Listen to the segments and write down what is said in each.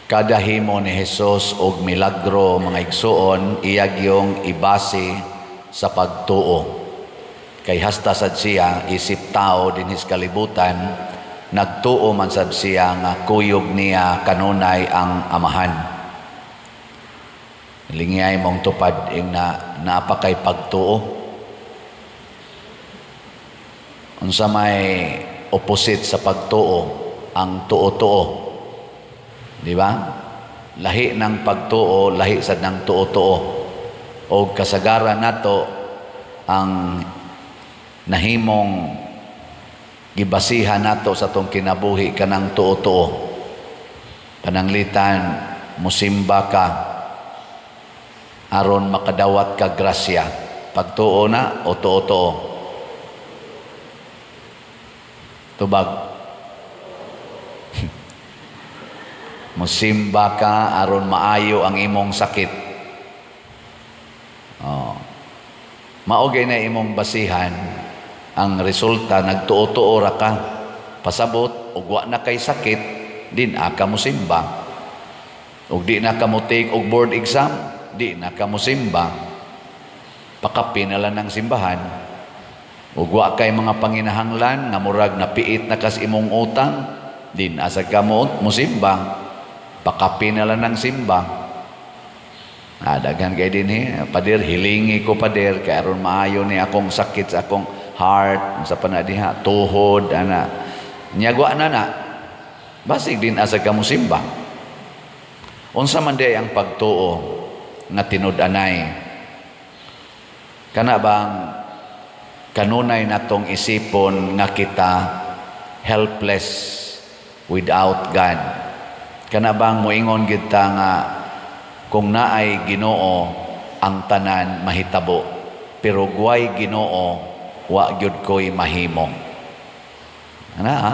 Kada himo ni Jesus og milagro, mga igsuon, iya gyung ibase sa pagtuo. Kay hasta sad siya isip tao dinhis kalibutan, nagtuo man sad siya nga kuyog niya kanunay ang Amahan. Lingiyay mong tupad ing na naa pa kay pagtuo. Unsa may opposite sa pagtuo? Ang tuo-tuo. Di ba? Lahi ng pagtuo, lahi sad ng tuo-tuo. O kasagaran nato ang nahimong gibasihan nato sa atong kinabuhi kanang tuo-tuo. Pananglitan musimba ka aron makadawat ka grasya. Pagtuo na o tuo-tuo? Tubag. Musimba ka aron maayo ang imong sakit. Oh. Mao gay na imong basihan, ang resulta nagtuo-tuo ra ka. Pasabot og wa na kay sakit, di na ka musimba. Og di na ka mo take og board exam, di na ka musimba. Pakapi na lang ng simbahan. Ug wa kay mga panginahanglan nga murag napiit na kas imong utang, di na sad ka mo musimba. Pakapi na lang ng simba. Ah, daghan kay dinhi, "Pader, hilingi ko, pader, kay aron maayo ni akong sakit sa akong heart," sa pa na diha, tuhod ana. Nyagwa na na. Basig din asa ka musimba. Unsa man diay ang pagtuo nga tinud-anay? Kana bang kanunay natong isipon nga kita helpless without God? Kana bang moingon gid ta nga kung naay Ginoo, ang tanan mahitabo, pero guway Ginoo, wa gyud ko'y mahimo? Ana ha?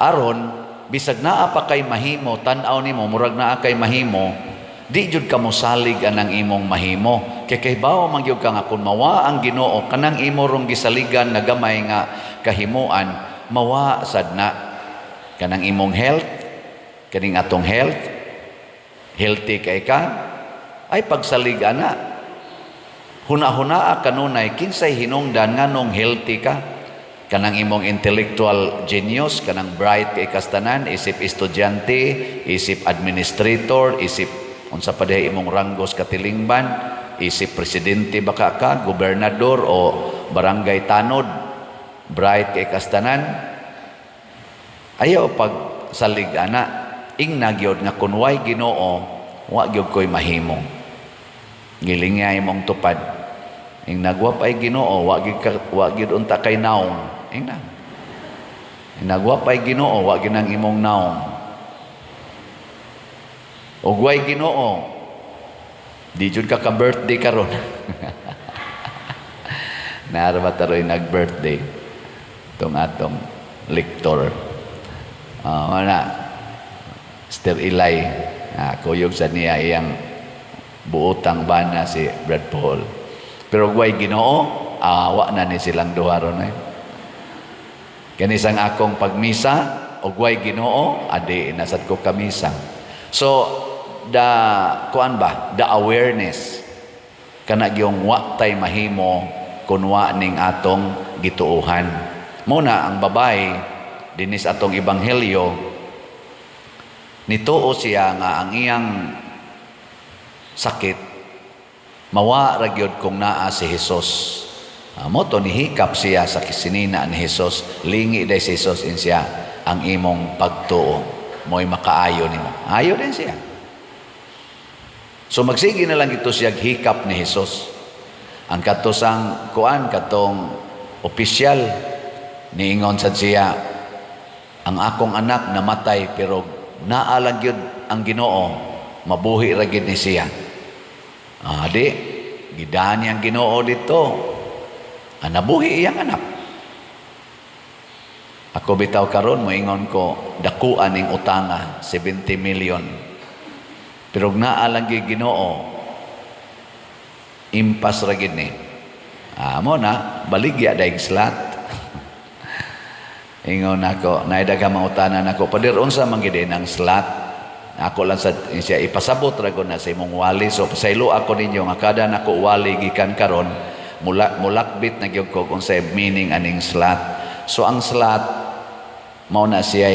Aron bisag naa pa kay mahimo, tan-aw nimo murag naa kay mahimo, di jud ka mosalig anang imong mahimo. Kay kahibaw man gyud ka nga kung mawa ang Ginoo, kanang imo rong gisaligan nga gamay nga kahimuan, mawa sad na. Kanang imong health, kaning atong health, healthy kay ka, ay pagsalig ana. Huna-hunaa kanunay kinsay hinungdan nganong healthy ka. Kanang imong intellectual genius, kanang bright kay kastanan, isip estudyante, isip administrator, isip unsa pa dihay imong ranggos katilingban, isip presidente baka ka, gobernador o barangay tanod, bright kay kastanan. Ayaw pag salig ana, ingna gyud nga kun way Ginoo, wa gyud ko'y mahimo. Gilingay mong tupad. Ing nagwap ay Ginoo, wa gyud wa gyud unta kay naong. Ingna. Ing nagwap ay Ginoo, wa gyud ang imong naong. Ug way Ginoo, di jud ka ka-birthday karon. Naara ba taroy nag-birthday? Itong atong lector. Wala. Sister Eli, kuyog sa niya iyang buotang bana si Brad Paul. Pero way Ginoo, wa na ni silang duha ron eh. Kanisang akong pagmisa, og way Ginoo, adi nasad ko kamisa. So, the kuan ba, the awareness kana gyung wa tay mahimo kun wa ning atong gituohan. Muna ang babae dinis atong ebanghelyo, nituo siya nga ang iyang sakit mawa ra gyud kung naa si Jesus. Mo to nihikap siya sa kisinina ni Jesus. "Lingi day si Jesus," in siya, "ang imong pagtuo mo'y makaayo nimo." Ayo din siya. So magsige na lang ito siya hikap ni Jesus. Ang katusang kuan, katong opisyal, niingon sad siya, "Ang akong anak namatay, pero naa lang gyud ang Ginoo, mabuhi ra gyud ni siya." Di gidani ang Ginoo dito. Nabuhi iyang anak. Ako bitaw karon moingon ko, dakuan ning utanga, 70 million. Pero naa lang gyud Ginoo, impas ra gyud ni. Mo na baligya daig slot. Ingon ako, naay daghang mangutana nako, "Pader, unsa man gid ang slot?" Ako lang sa siya ipasabot ra na sa imong wali. So pasaylo ako ninyo nga kada nako wali gikan karon, mula mulakbit na gyud ko kung sa meaning aning slot. So ang slot mao na siya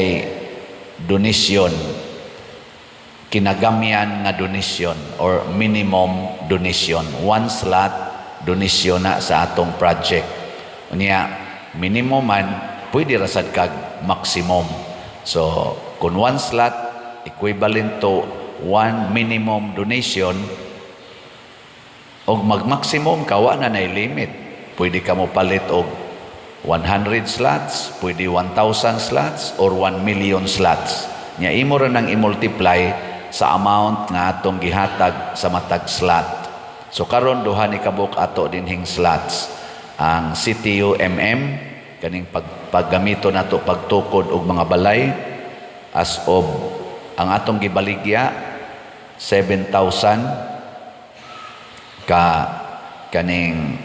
donation, kinagamyan nga donation or minimum donation. One slot donation na sa atong project. Unya minimum man, pwede ra sad kag maximum. So kung one slot equivalent to one minimum donation og mag-maximum ka, wa na nay limit. Pwede ka mo palit og 100 slots, pwede 1,000 slots or 1 million slots. Nya imo ra nang i-multiply sa amount nga atong gihatag sa matag slot. So karon duha ni kabuk ato dinhing slots. Ang CTU MM kaning paggamito nato pagtukod og mga balay, as of ang atong gibaligya 7,000 ka kaning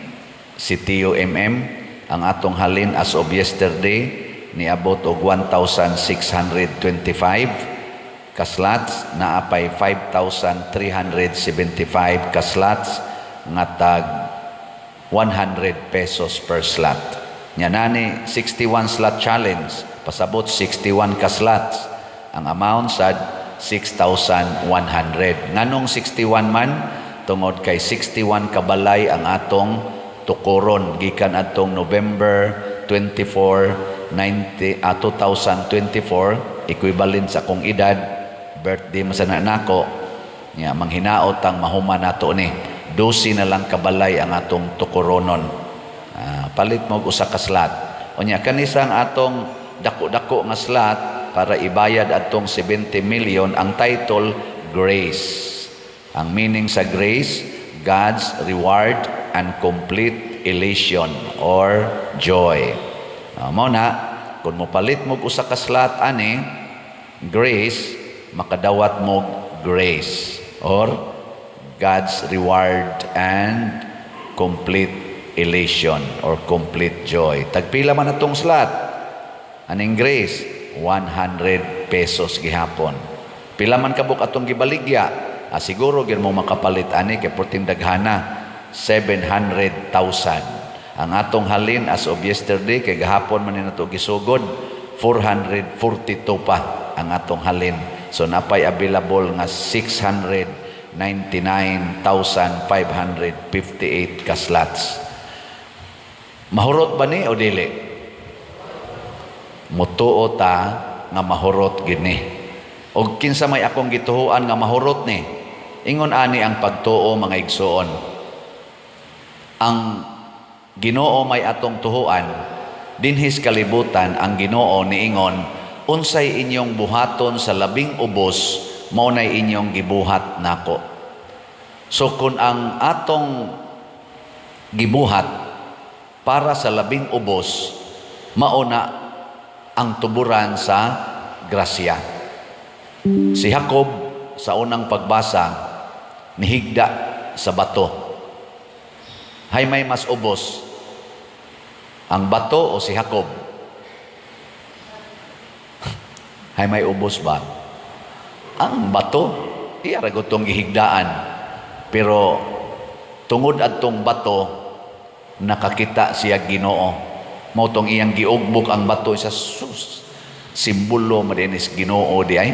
CTU MM. Ang atong halin as of yesterday niabot og 1,625 ka slots. Naa pay 5,375 ka slots nga tag 100 pesos per slot. Nya nani 61 slot challenge, pasabot 61 ka slots. Ang amount sad 6,100. Nganong 61 man? Tungod kay 61 ka balay ang atong tukuron gikan atong November 24 90, 2024, equivalent sa akong edad, birthday man sa nako. Nya manghinaot ang mahuman nato ni. 12 na lang kabalay ang atong tukuronon. Palit mo og usa ka slot. Unya kanisang atong dako-dako nga slot para ibayad atong 70 million, ang title Grace. Ang meaning sa grace, God's reward and complete elation or joy. Mao na kung mopalit mo og usa ka slot ani grace, makadawat mo grace or God's reward and complete elation or complete joy. Tagpila man atong slot aning grace? 100 pesos gihapon. Pila man kabuk atong gibaligya? Siguro gyud mo makapalit ani kay perting daghana, 700,000. Ang atong halin as of yesterday, kay gahapon man ni nato gisugod, 442 pa ang atong halin. So napay available nga 699,558 ka slots. Mahurot ba ni o dili? Mutuo ta nga mahurot gini. Og kinsa may akong gituhuan nga mahurot ni? Ingon ani ang pagtuo, mga igsuon. Ang Ginoo may atong tuhuan dinhis kalibutan. Ang Ginoo niingon, "Unsay inyong buhaton sa labing ubos, mao nay inyong gibuhat nako." So kung ang atong gibuhat para sa labing ubos, mao na ang tuburan sa grasya. Si Jacob sa unang pagbasa nihigda sa bato. Hay may mas ubos? Ang bato o si Jacob? Hay may ubos ba? Ang bato, iya ra gud tong gihigdaan. Pero tungod adtong bato, nakakita siya Ginoo. Mao tong iyang giugbok ang bato sa sus. Simbolo man dinis Ginoo di ay.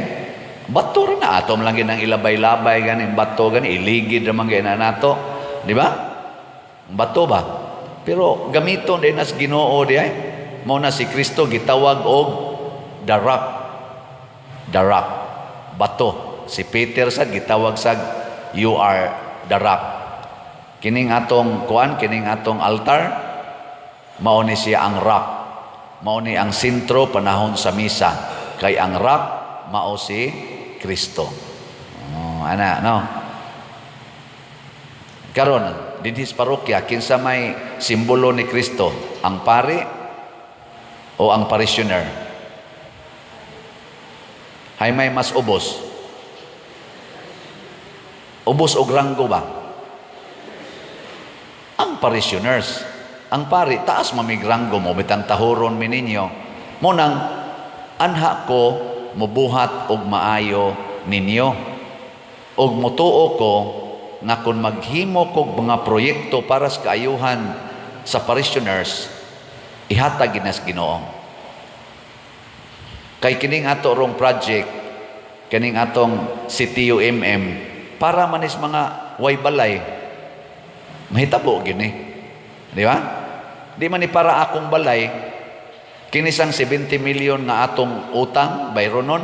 Bato ra na, atom lang ginang ilabay-labay gani bato gani, iligid ra man gani nato, di ba? Bato ba? Pero gamiton din nas Ginoo di ay. Mao na si Kristo gitawag og the rock. The rock. Bato. Si Peter sad gitawag sag "You are the rock." Kining atong kuan, kining atong altar, mao ni siya ang rock. Mao ni ang sentro panahon sa misa. Kay ang rock mao si Kristo. Oh, ana no. Karon, dinhi sa parokya, kinsa may simbolo ni Kristo? Ang pari o ang parishioner? Hay may mas ubos? Ubos og ranggo ba? Ang parishioners. Ang pari, taas mamigranggo mo, bitang tahuron mi ninyo. Mo nang, anha ko mubuhat og maayo ninyo. Ug motuo ko nga kung maghimo kog mga proyekto para sa kaayuhan sa parishioners, ihatag gyud nas Ginoo. Kay kining ato rong project, kining atong CTUMM, para manis mga way balay, mahitabo gini. Di ba? Di man ni para akong balay, kinisang 70 million nga atong utang, bayronon.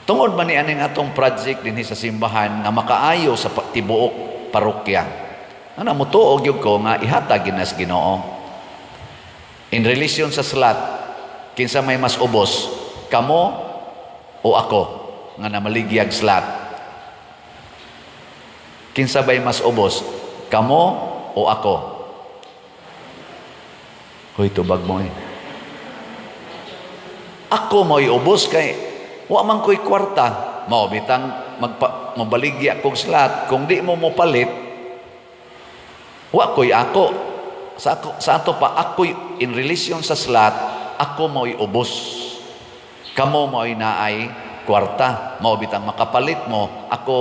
Tungod man ni aning atong project dinhi sa simbahan nga makaayo sa tibuok parokya. Ana, mutuo gyud ko nga ihatag gyud nas Ginoo. In relation sa slot, kinsa may mas ubos, kamo o ako nga namaligyag slot? Kinsa bay mas ubos, kamo o ako? Hoy, tubag mo eh. Ako mo'y ubos kay wa man ko'y kwarta. Mao bitang mabaligya kog slot, kung di mo mopalit, wa ko'y ako. Sa ato pa, ako'y in relation sa slot, ako mo'y ubos. Kamo mo'y naay kwarta. Mao bitang makapalit mo, ako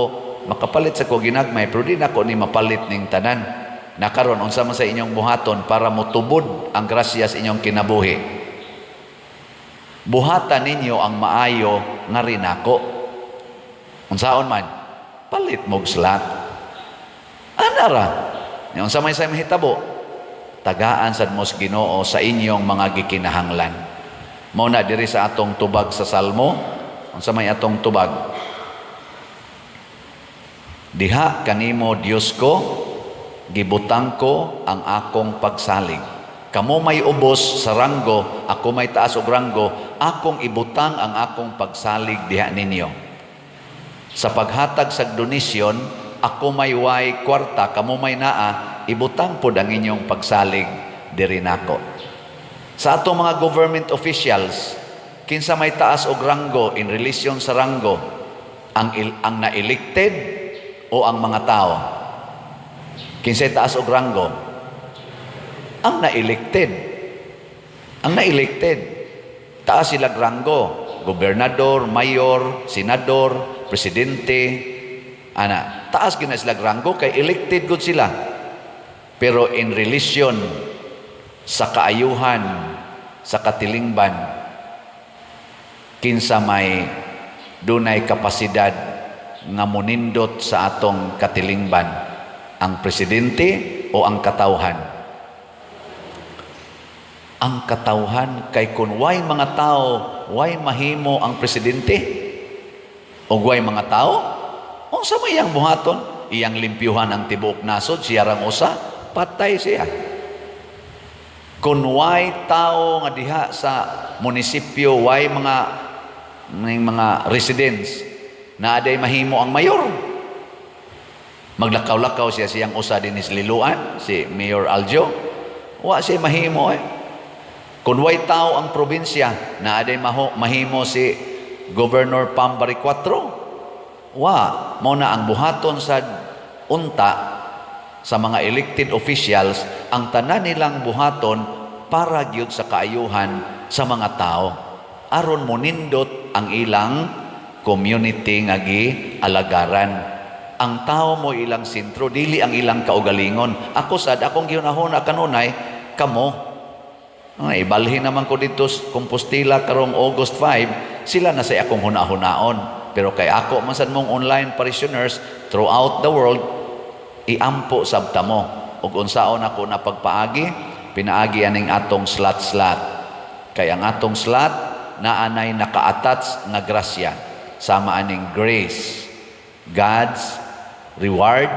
makapalit sa ko ginagmay, pero di nako ni mapalit ning tanan. Nakaron, unsa man sa inyong buhaton para motubod ang grasya sa inyong kinabuhi? Buhatan ninyo ang maayo nga rinako. Unsaon man? Palit mog slot. Ana ra. Nya unsa may sa mahitabo? Tagaan sad mo sa Ginoo sa inyong mga gikinahanglan. Mao na diri sa atong tubag sa Salmo, unsa may atong tubag? "Diha kanimo, Dios ko, gibutang ko ang akong pagsalig." Kamo may ubos sa ranggo, ako may taas og ranggo, akong ibutang ang akong pagsalig diha ninyo. Sa paghatag sa donasyon, ako may way kwarta, kamo may naa, ibutang pod ang inyong pagsalig diri nako. Sa atong mga government officials, kinsa may taas og ranggo in relation sa ranggo, ang na-elected o ang mga tao? Kinsay taas og ranggo? Ang na-elected. Ang na-elected. Taas sila ranggo. Gobernador, mayor, senador, presidente. Ana, taas gina sila ranggo kay elected gud sila. Pero in relation sa kaayuhan, sa katilingban, kinsa may dunay kapasidad nga monindot sa atong katilingban, ang presidente o ang katawhan? Ang katawhan, kay kung way mga tao, way mahimo ang presidente. O way mga tao, unsa may iyang buhaton? Iyang limpyuhan ang tibuok nasod, siya rang usa, patay siya. Kung way tao nga diha sa munisipyo, way mga ning mga residents, na aday mahimo ang mayor? Maglakaw-lakaw siya siyang usa dinhi sa Liloan, si Mayor Aljo. Wa siya mahimo eh. Kung way tao ang probinsya, na aday mahimo si Governor Pam Baricuatro? Wa, mao na ang buhaton sa unta sa mga elected officials, ang tanan nilang buhaton para gyud sa kaayuhan sa mga tao. Aron monindot ang ilang community nga gialagaran. Ang tao mo ilang sentro, dili ang ilang kaugalingon. Ako sad, akong gihunahuna kanunay, kamo. Ay, ibalhin naman ko dito sa Compostela karong August 5, sila na sa akong huna-hunaon. Pero kay ako man sad mong online parishioners throughout the world, iampo sabta mo. Ug unsaon ako na pagpaagi, pinaagi aning atong slot-slot. Kay ang atong slot naanay naka-attach nga grasya sama aning grace, God's reward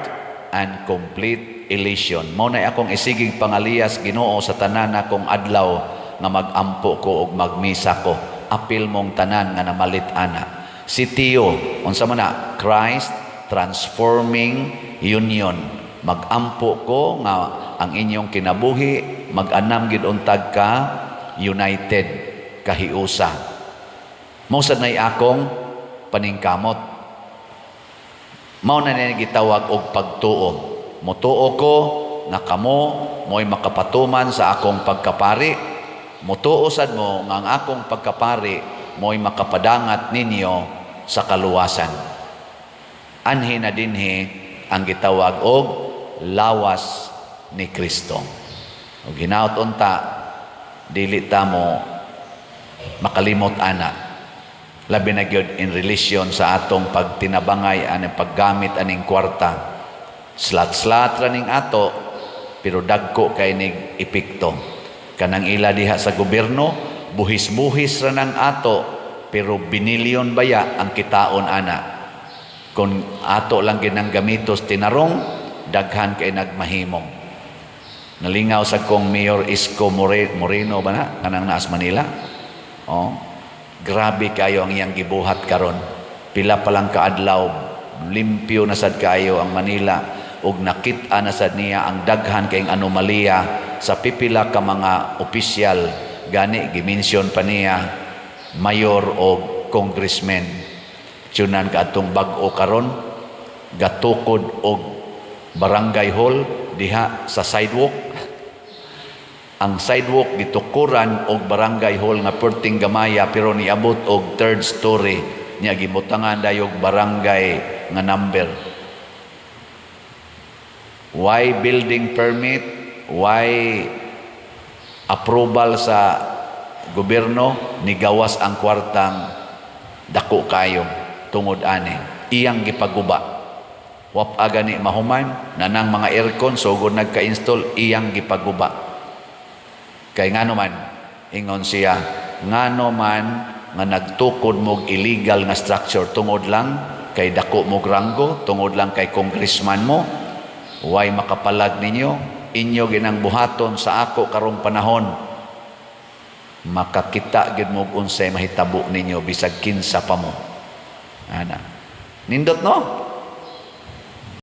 and complete elation. Mao na akong isiging pangaliyas Ginoo sa tanan akong adlaw nga magampo ko ug magmisa ko. Apil mong tanan nga namalit ana. Si Tio, unsa man na? Christ Transforming Union. Magampo ko nga ang inyong kinabuhi mag-anam gid untag ka united, kahiusa. Mao sad nay akong paningkamot. Mao na niya gitawag og pagtuo. Mutuo ko nga kamo mo'y makapatuman sa akong pagkapari. Mutuo sad mo nga ang akong pagkapari mo'y makapadangat ninyo. sa kaluwasan. Anhi na dinhi ang gitawag og lawas ni Kristo. Ug hinaut unta dili ta mo makalimot ana, labi na gyud in relation sa atong pagtinabangay aning paggamit aning kwarta. Slat-slat ra ning ato, pero dagko kay nig epekto. Kanang ila diha sa gobyerno, buhis-buhis ra nang ato, pero binilyon baya ang kitaon ana. Kung ato lang ginang gamitos tinarong, daghan kay nagmahimong. Nalingaw sa kong Mayor Isko Moreno ba na kanang naas Manila. Oh, grabe kayo ang iyang gibuhat karon. Pila pa lang kaadlaw, limpyo na sad kaayo ang Manila ug nakit-a na sad niya ang daghan kayong anomalya sa pipila ka mga opisyal. Gani gi-mention pa niya mayor o congressman. Tiyunan kaadtong bag-o karon, gatukod og barangay hall diha sa sidewalk. Ang sidewalk gitukuran og barangay hall nga perting gamaya, pero niabot og third story niya. Gibutangan dayog barangay nga number. Why building permit? Why approval sa gobyerno? Nigawas ang kwartang dako kayo tungod ani. Iyang gipaguba. Wa pa gani mahuman nanang mga aircon sugod nagka-install, iyang gipaguba. Kay ngano man, ingon siya, ngano man nga nagtukod mog illegal nga structure tungod lang kay dako mog ranggo, tungod lang kay congressman mo? Way makapalag ninyo? Inyo ginang buhaton sa ako karong panahon, makakita gid mo unsay mahitabo ninyo bisag kinsa pa mo. Ana. Nindot, no?